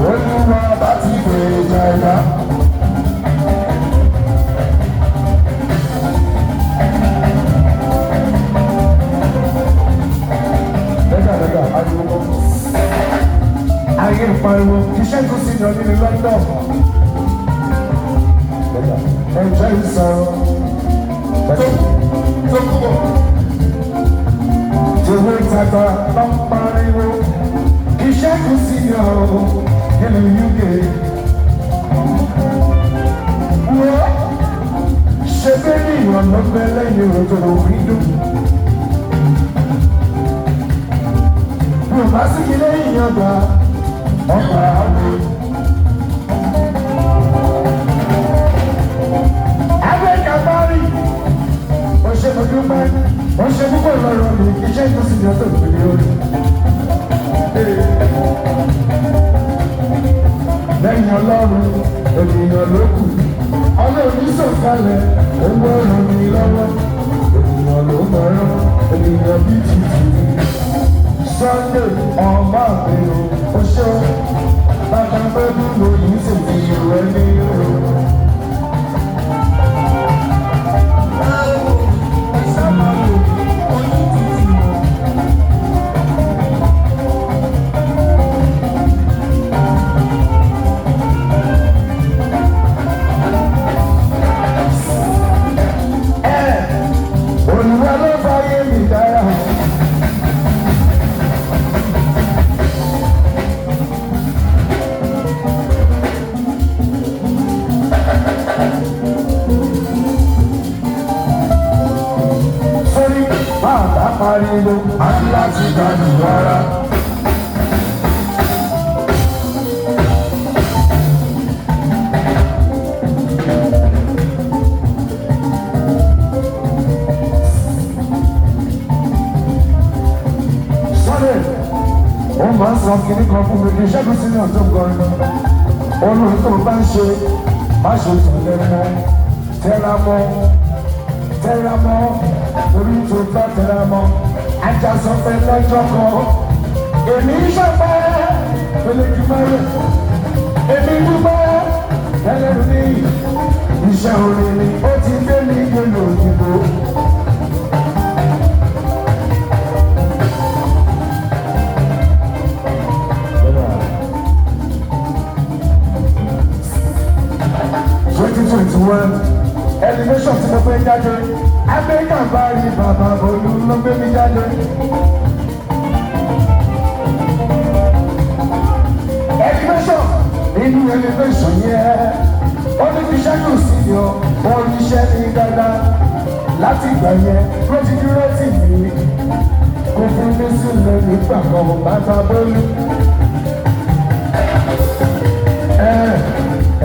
Olúwa bá ti gbèjà ẹ̀dá. Lẹ́gà lẹ́gà ariwo kọ́. Ayé ń pariwo iṣẹ́ tó sì yàn nínú London. Lẹ́gà ẹ̀jẹ̀ ìsọ̀rọ̀. Tó kú bọ̀. Tòwé tàgbà ló ń pariwo iṣẹ́ kù sí yàn nínú UK. Wọ́n ṣe bẹ́ẹ̀ ní ìrànlọ́ bẹ́ẹ̀ lẹ́yìn òjò òfin dùn. Bí o bá sí ilé ìyàngbá, ọgbà àwọn. Abẹ́ka bárì, ó ṣe mo dúpẹ́, ó ṣe púpọ̀ lọ́rọ̀ mi, iṣẹ́ tó sì yàtọ̀ ìpínlẹ̀ orí. Lẹ́yìn Ọlọ́run, ènìyàn ló kù. Ọlọ́run sọ̀kalẹ̀, owó ràn mí lọ́wọ́. Ènìyàn ló mọ̀ràn, ènìyàn bí tìtì. Sunday ọmọ mi ò ó ṣe ó. Bàbá bẹ́bí wo yìí sì ti rẹ̀ ní o. Olúwa ló fàyè mi dára. Sórí bàbá pariwo, a ní láti gbádùn rárá. Sunday, ó máa ń sọ kínní kan fún mi kí Ṣẹ́gun sínú ọ̀tún kọrin. Olórí tó bá ń ṣe, má ṣe tọ̀lẹ̀ mọ́, tẹ́ra mọ́, tẹ́ra mọ́, orí tó bá tẹ́ra mọ́. Ajá sọ pé lọ́jọ́ kan, èmi ṣọpẹ́, Elédùmarè, èmi dúpẹ́, ẹlẹ́rù ní iṣẹ́ orin ni ó ti gbé mi délé òyìnbó. 2021 elevation tí mo fẹ́ jáde, Amẹ́ríkà bá rí bàbá Olú ló gbé mi jáde. Elevation nínú elevation yẹn, ó ní fi ṣẹ́kù sí i o, ó ní iṣẹ́ ní dáadáa. Láti ìgbà yẹn ló ti dúró tì mí, kò fi mí sílẹ̀ nígbà kan bàbá Bólú.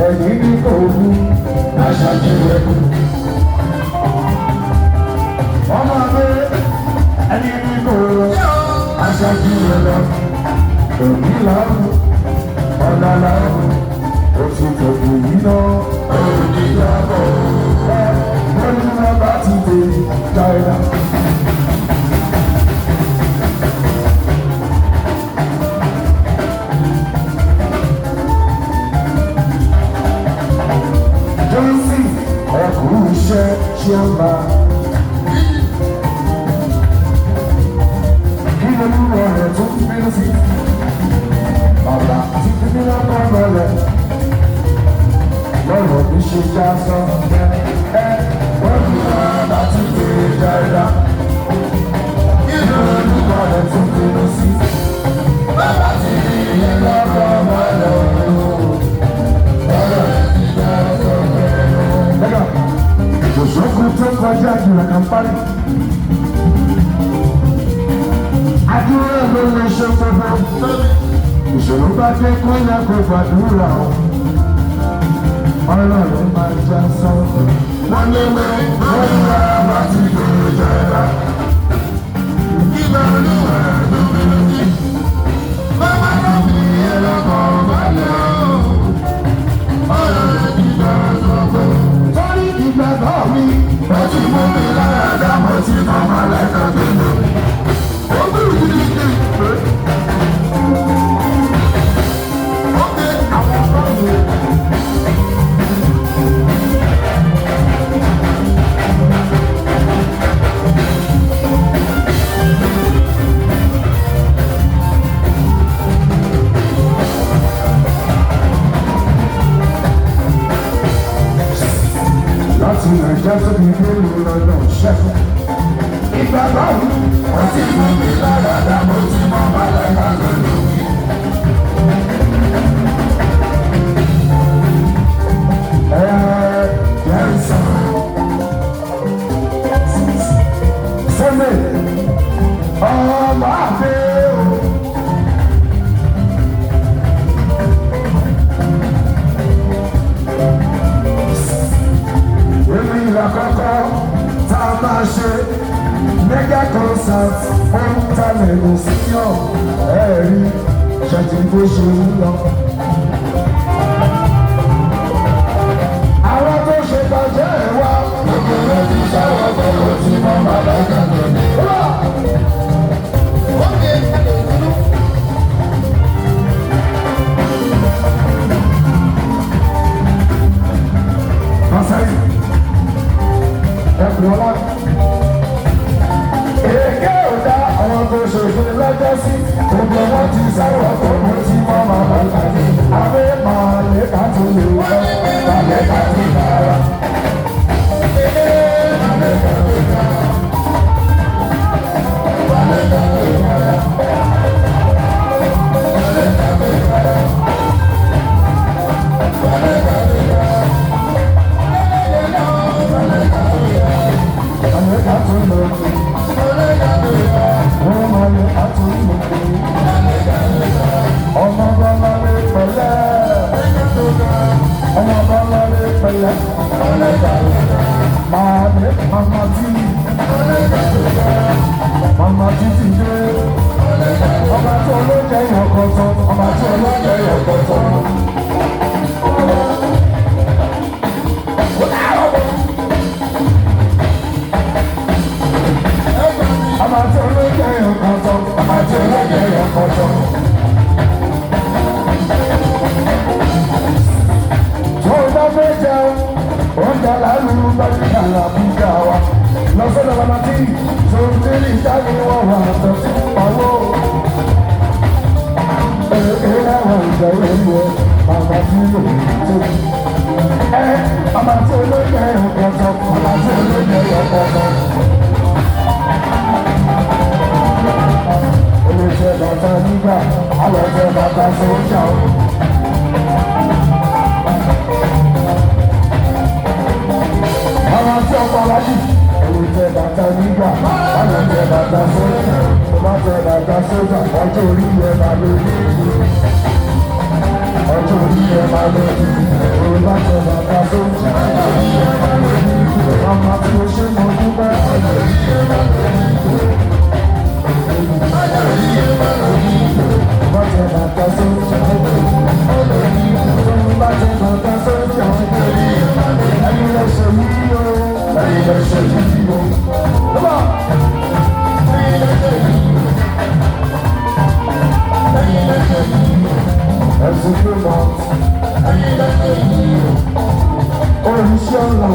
Ẹ̀yìn ní kò wú aṣáájú rẹ̀ kù. Ọmọ mi ẹni ní kò rọ aṣáájú rẹ̀ lọ. Òbí làwọn ọ̀nà làwọn oṣù tòkù yìí náà òní yàgò. Ẹ lórí wọn bá ti dé China. Johnson ẹkú iṣẹ́ chiama. Kí lolúwa rẹ̀ tó ń bínú sí? Bàbá ti fi mí lọ́kàn balẹ̀. Lọ́rọ̀ mi ṣe já sọ ẹ wọ́n ní bàbá ti gbé dáadáa. Kí lolúwa rẹ̀ tó ń bínú sí? Bàbá ti fi mí lọ́kàn balẹ̀. Lọ́rọ̀ mi ṣe já sọ ẹ. Òṣòkò tó kọjá jùlọ kan parí. Àdúrà ló lè ṣe gbogbo. Ìṣòro bá dé kó yẹ kó gbàdúrà o. Ọlọ́run máa já sọ́ọ̀tún. Wọ́n ní pé wọ́n ní bá ti gbèrò jẹ́ra. Ìgbà olúwa ló bínú sí. Bàbá ló fi ẹlọ́kọ̀ balẹ̀ o. Ọ̀rọ̀ rẹ̀ ti gbà sọ pé. Ìgbàgbọ́ mi. Ó ti mú mi lára dá, mo ti mọ màláìka tó lò. Ó bẹ̀rù gidigidi. Ó gbé àwọn ọlọ́run. Láti Nàìjíríà tó fi dé ìlú London ṣẹ́gun. Ìgbàgbọ́ mi. Ó ti mú mi lára dá, mo ti mọ màláìka tó lò. Sẹ́mi, ọmọ àfẹ́ o. Èmi ìlà kọ́kọ́ tá a máa ṣe mega concert fún Tálẹ̀lù Senior ẹ̀rí ṣètì bó ṣe ń lọ. Àwọn tó ṣe bàjẹ́ ẹ̀ wá. Gbogbo rẹ̀ ti sáwọ́ pé mo ti mọ màláìka tó lò. Ó gbé ẹlòmíràn. Masai, ẹkùn ọlá. Èké ò dá àwọn tó ṣòṣe lọ́jọ́ sí. Gbogbo wọn ti sáwọ́ pé mo ti mọ màláìka. Abẹ́ màlẹ́ka tó lè wá. Màlẹ́ka tó dára. Màlẹ́ka tó lè wá. Wọ́n màlẹ́ka tó lè wá. Ọmọ bàbá mi pẹ̀lẹ́. Ọmọ bàbá mi pẹ̀lẹ́. Màmí màmá tí. Màmá tí ti dé. Ọba tó ló jẹ́ ìyọ̀kọ̀tọ̀. Ọba tó ló jẹ́ ìyọ̀kọ̀tọ̀. Ọba tó ló jẹ́ ìyọ̀kọ̀tọ̀. Ọba tó ló jẹ́ ìyọ̀kọ̀tọ̀. Tó o bá fẹ́ jẹun, oúnjẹ lálù bá ní àlàbíjà wa. Lọ́sọ̀dọ̀ bàbá tí tó ń tẹ́lẹ̀ ìdáni wọ́n wà tó ti pawó. Èrè láwọn ìjà ìlú ẹ̀ bàbá tí lò ó tó. Ẹ bàbá tí olóyè ọ̀pọ̀tọ̀, bàbá tí olóyè ọ̀pọ̀tọ̀. Olùjẹ bàtà nígbà, alọ̀jẹ bàtà sójà o. Àwọn tí ọkọ̀ alájì, olùjẹ bàtà nígbà, alọ̀jẹ bàtà sójà. Tó bá tẹ bàtà sójà, ọjọ́ orí ẹ̀ máa lò ní ìlú. Ọjọ́ orí ẹ̀ máa lò ní ìlú. Tó bá tẹ bàtà sójà, ọjọ́ orí ẹ̀ máa lò ní ìlú. Màmá tí o ṣe mọ̀ dúpẹ́, ọjọ́ orí ẹ̀ máa lò ní ìlú. Bá tẹ bàtà sójà, tó bá tẹ bàtà sójà, ẹ̀yin lẹ ṣe yí o, ẹ̀yin lẹ ṣe yí o. Come on. Ẹ̀sùn tó lọ, oríṣi ọ̀la,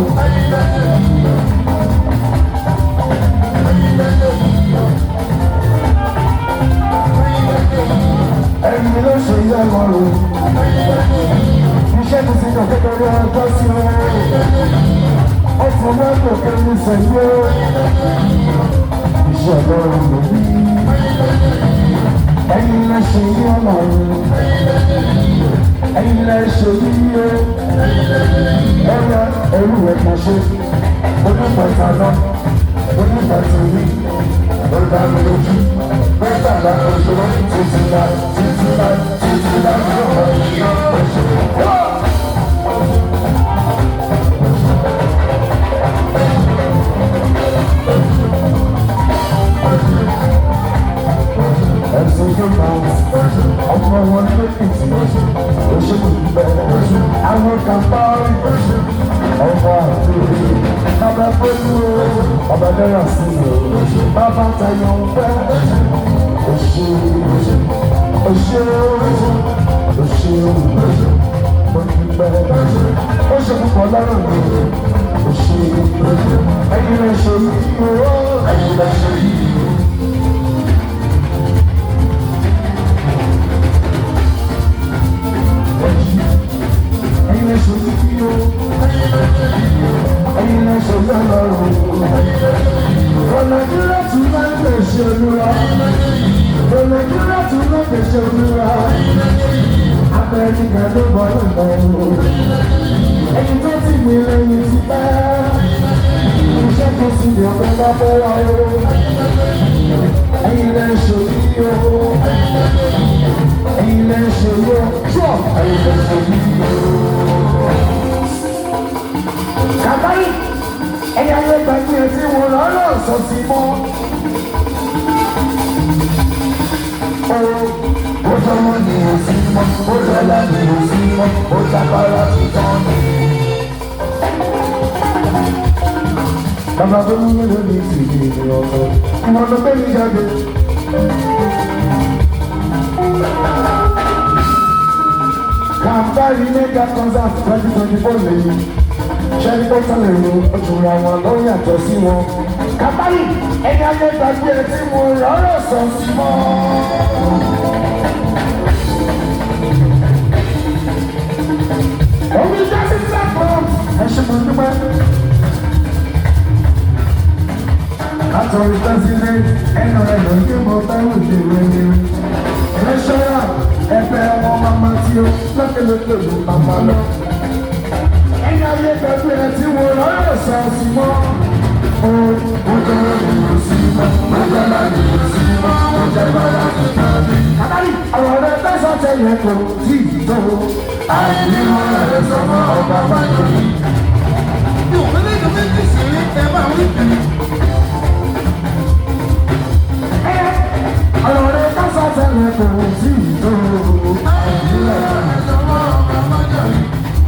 ẹ̀yin ló ṣe yẹ lọ́rùn. Iṣẹ́ ti ti kàn kékeré ọjọ́ sí o. Ó ti mẹ́tò kẹ́mi sẹ́yìn o. Iṣẹ́ ọlọ́run ló wí. Ẹ̀yin lẹ ṣe yí ọlọ́run. Ẹ̀yin lẹ ṣe yí o. Ẹ̀yà ẹrú ẹ̀ kan ṣe. Onígbàtà náà, onígbàtà rí. Ó dá mi lójú. Mẹ́tàlá oṣù títí láì títí láì títí láì yóò máa ṣe oṣù. Ẹ̀sùn tó máa ọmọ wọn lókìtì oṣù kò bẹ̀rẹ̀ àwọn kan bá rí ọmọ àti Ọba náírà sí mi o. Bàbá tayọ̀ ń fẹ́. Òṣè òṣè òṣè mo dúpẹ́. Ó ṣe púpọ̀ lọ́rùn mi. Òṣè ẹ̀yin lè ṣe yìí o. Ẹ̀yin lè ṣe yìí o. Ẹ̀yin lè ṣe yìí o. Ẹ̀yin lè ṣe yìí lọ́rùn. From Nigeria to Nigeria, Olúwa. From Nigeria to Nigeria, Olúwa. Amẹ́ríkà ló bọ̀ lọ́nà o. Ẹni tó ti mi lẹ́yìn ti pẹ́. Iṣẹ́ tó sì ní ọ̀pẹ bá fẹ́ wá o. Ẹ̀yin lẹ ṣe yìí o. Ẹ̀yin lẹ ṣe yìí o. Sure, ẹ̀yin lẹ ṣe yìí o. Kàbáyì, ẹ̀yà ayé gbàgbé ẹ̀ tí wọ́n lọ́rọ̀ sọ sí mọ́. Ó jọmọ́ ni ò sí mọ́, ó jọlá ni ò sí mọ́, ó jábára ti tán ni. Bàbá tó mú mi lórí ìsìnkú ìrìn ọ̀tọ̀, ìwọ̀n ló gbé mi jáde. Kàmpáyì mega concert 2024 lèyí. Ṣẹ́ni tó tán lè ro ojúra wọn ló yàtọ̀ sí wọn. Kàmpáyì ẹni ayé gbàgbé ẹ tí mo rọ́rọ̀ sọ sí mọ́. Omi jásí platform ẹ ṣe mo dúpẹ́. Látọ̀rí president ẹnu rẹ̀ ló ń gbé mo fẹ́ wùdí wẹ́wẹ́. Ẹlẹ́ṣọ́ra ẹgbẹ́ wọn máa ma tí ó lókèlókè ló máa ma lọ. Ẹni ayé pẹ̀lú ẹ tí mo lọ́rọ̀ sọ sí mọ́. Ó jẹ́ ìlú sí mọ́, ó jẹ́ ìlú sí mọ́, ó jẹ́ bàrà tó tàbí. Kàbáyì ọ̀rọ̀ rẹ fẹ́sọ̀ tẹ̀yẹ kò tí ì tó. Àìní wọn rẹ̀ sọ mọ́ ọba Fájọyí. Ọ̀rọ̀ rẹ fẹ́sọ̀ tẹ̀yẹ kò tí ì tó. Àìní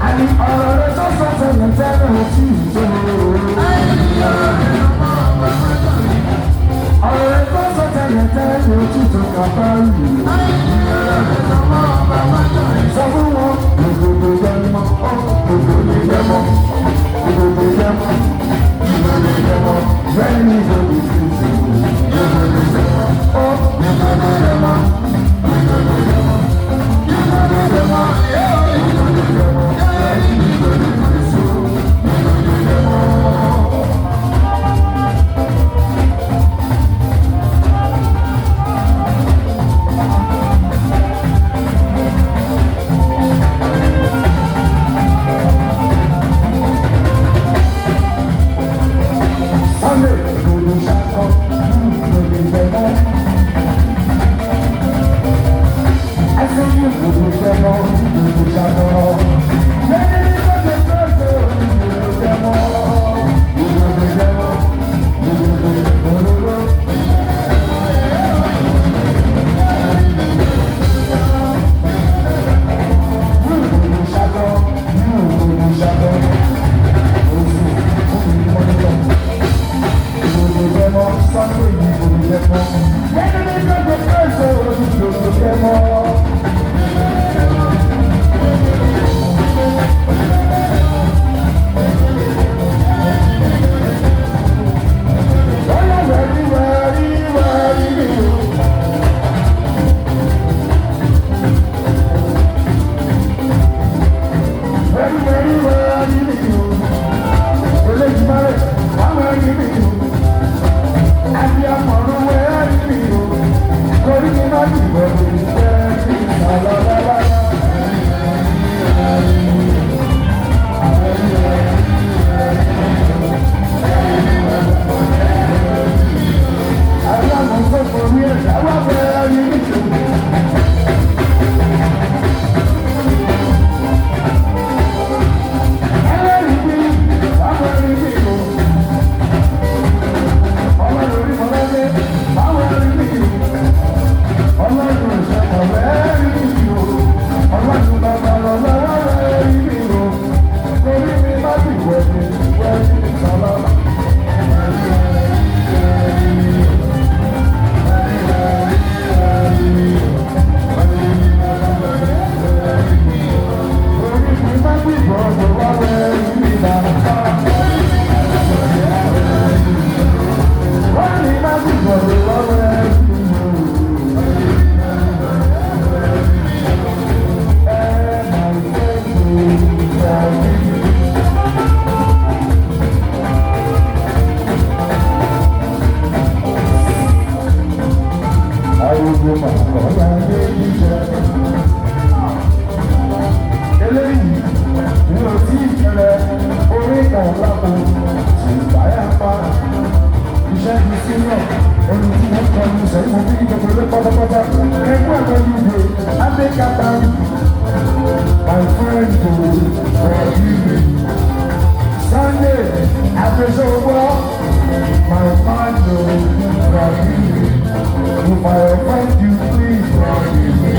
àní ọ̀rọ̀ rẹ fẹ́sọ̀ tẹ̀yẹ tẹ́lẹ̀ kò tí ì tó. Ọ̀rọ̀ rẹ fẹ́sọ̀ tẹ̀yẹ tẹ́lẹ̀ kò tí ì tó Kàbáyì. Sọ fún wọn, gbogbo yẹmọ, gbogbo yẹmọ, gbogbo yẹmọ, gbogbo yẹmọ, bẹ́ẹ̀ ni gbogbo tuntun, gbogbo yẹmọ, ó gbogbo yẹmọ, gbogbo yẹmọ, gbogbo yẹmọ, gbogbo yẹmọ, bẹ́ẹ̀ ni gbogbo tuntun, gbogbo yẹmọ. Sunday, gbogbo ṣakọ, gbogbo yẹmọ. Ẹsẹ̀ yìí gbogbo yẹmọ, gbogbo ṣakọ. Lẹ́yìn ní gbogbo gbogbo gbogbo yẹmọ, gbogbo yẹmọ, gbogbo gbogbo. Gbogbo ṣakọ, gbogbo ṣakọ. Oṣù, oṣù ní mọ́nítọ̀. Gbogbo yẹmọ, Sunday yìí gbogbo yẹmọ. Lẹ́yìn ní gbogbo gbogbo gbogbo yẹmọ. Ọlá wẹ̀rí wẹ̀rí wẹ̀rí mi o. Wẹ̀rí wẹ̀rí wẹ̀rí mi o. Eléyìí máa rẹ̀ wá wẹ̀rí mi o. Àbí àmọ̀rún wẹ̀rí mi o. Torí mi máa ń wẹ̀rí wẹ̀rí lálálálá. Àbí àmọ̀ tó forí ẹ̀dá wá wẹ̀rí mi o. Ẹlẹ́rìí mi, wá wẹ̀rí mi o. Ọlọ́run orí mọ́lẹ́lẹ́, wá wẹ̀rí mi o. Ọlọ́run ìṣẹ̀kọ̀ wẹ̀rí mi o. Ọlọ́run bàbá lọ́lá wẹ̀rí mi o. Torí mi má bì wẹ̀rí wẹ̀rí sábà. Àgbẹ̀sọ̀gbọ́, my man no forgive me. If I offend you, please forgive me.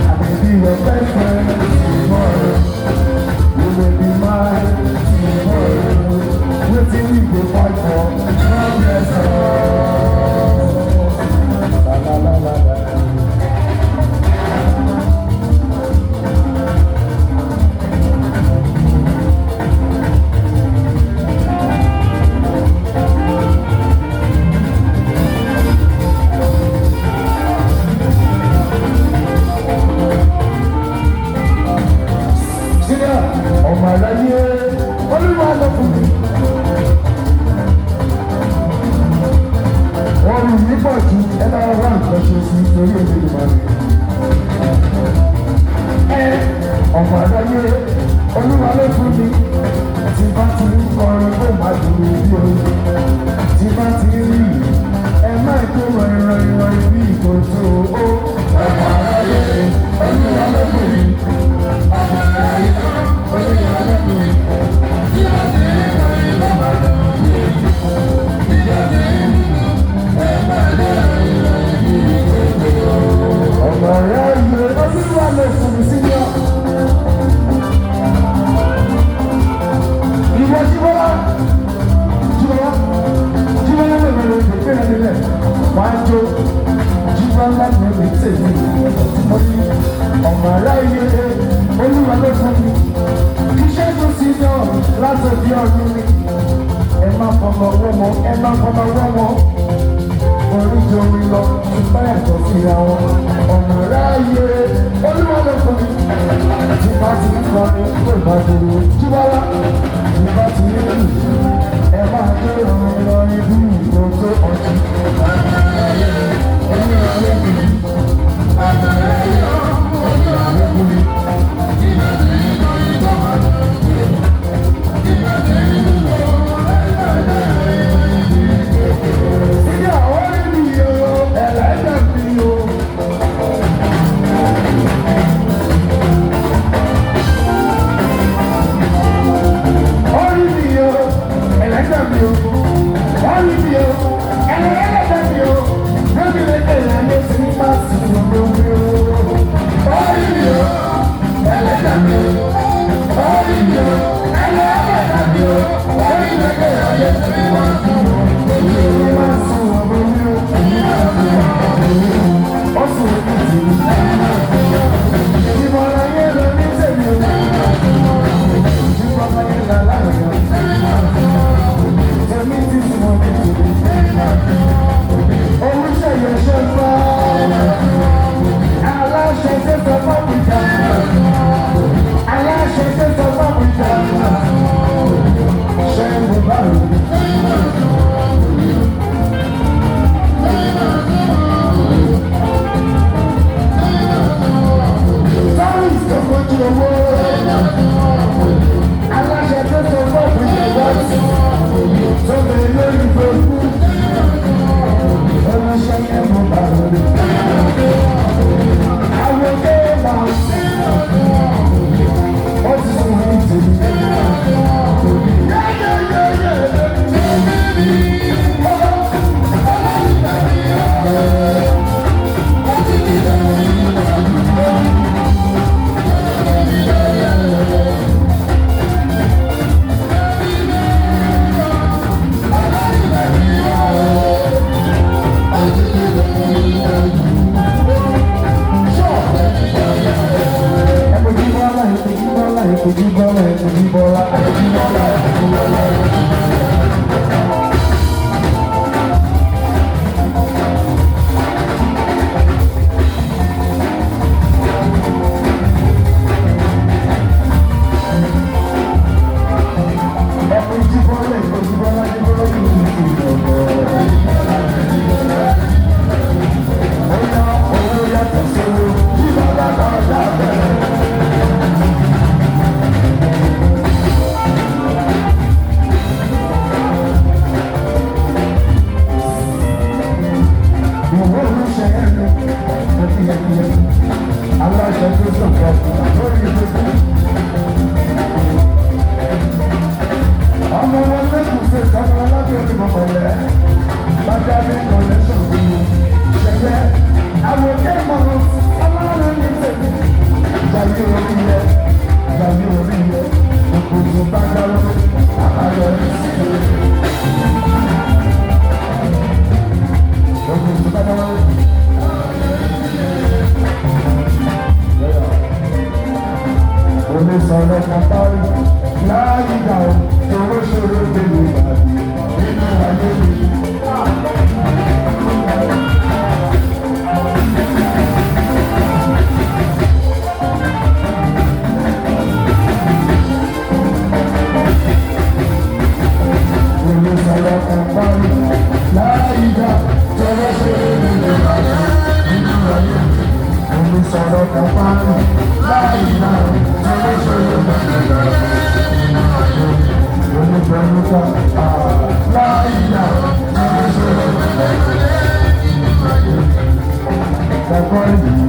I may be your best friend tomorrow. You may be mine tomorrow. Wetin we go fight for? Progress. La la la la la. Sílẹ̀ ọmọ aráyé olúwa lọ fún mi. Wọ́n rí mi pọ̀ ju ẹ bá wá nǹkan ṣe sí torí èmi lè máa rí. Ẹ ọmọ aráyé olúwa ló fún mi. Tí bá ti ń kọrin kó má dúró bí o. Tí bá ti ń rí ẹ má kó rọrin rọrin rọrin bí ìkòtò ó. Ọmọ aráyé olúwa ló fún mi. Ọmọ aráyé olúwa ló fún mi. Ọmọ aráyé olúwa ló fún mi sílẹ̀. Ìwọ Jíbọ́lá, Jíbọ́lá, Jíbọ́lá lè bẹ̀rẹ̀ ìgbé nílẹ̀. Wàá jó Jíbọ́lá lè tèmi. Mo ní ọmọ aráyé olúwa ló fún mi. Iṣẹ́ tó sì yàn látòdì ọdún mi. Ẹ má fọmọ wọ́mọ, ẹ má fọmọ wọ́mọ. Oríjorí lọ, ṣùgbọ́n ẹ̀tọ́ síra wọn. Ọmọ aráyé olúwa ló fún mi. Tí bá ti ń kọrin kó má dúró. Jíbọ́lá, tí bá ti ń rìn, ẹ máa gbé orin lọ ibú ìgò tó ọtí. Olúwa ló fún mi. Olúwa ló fún mi. Sídìí àwọn orí mi o, ẹlẹ́dẹ̀ mi o. Orí Ọmọ alábí onímọ̀ pẹ̀lẹ́. Bàjá mi kò lẹ́sùn mi. Ṣẹ̀yẹ àwòké mọ̀rọ̀ ọlọ́run ní tèmi. Jàyé orí yẹ, jàyé orí yẹ, òkùnkùn bá dáró, àbáyọ sí i. Òkùnkùn bá dáró. Omi sọ̀rọ̀ kàtàrí láàyè ìgbà owó ṣòro gbèrò ìbàdí nínú ayé mi. Omi sọ̀rọ̀ kàtàrí láàyè ìgbà owó ṣòro gbèrò ìbàdí nínú ayé mi. Omi sọ̀rọ̀ kàtàrí láàyè ìgbà owó ṣòro gbèrò ìbàdí nínú ayé mi. Omi pẹ̀lú ká láàyè ìgbà owó ṣòro gbèrò ìbàdí nínú ayé mi. Ẹ̀kọ́ yìí.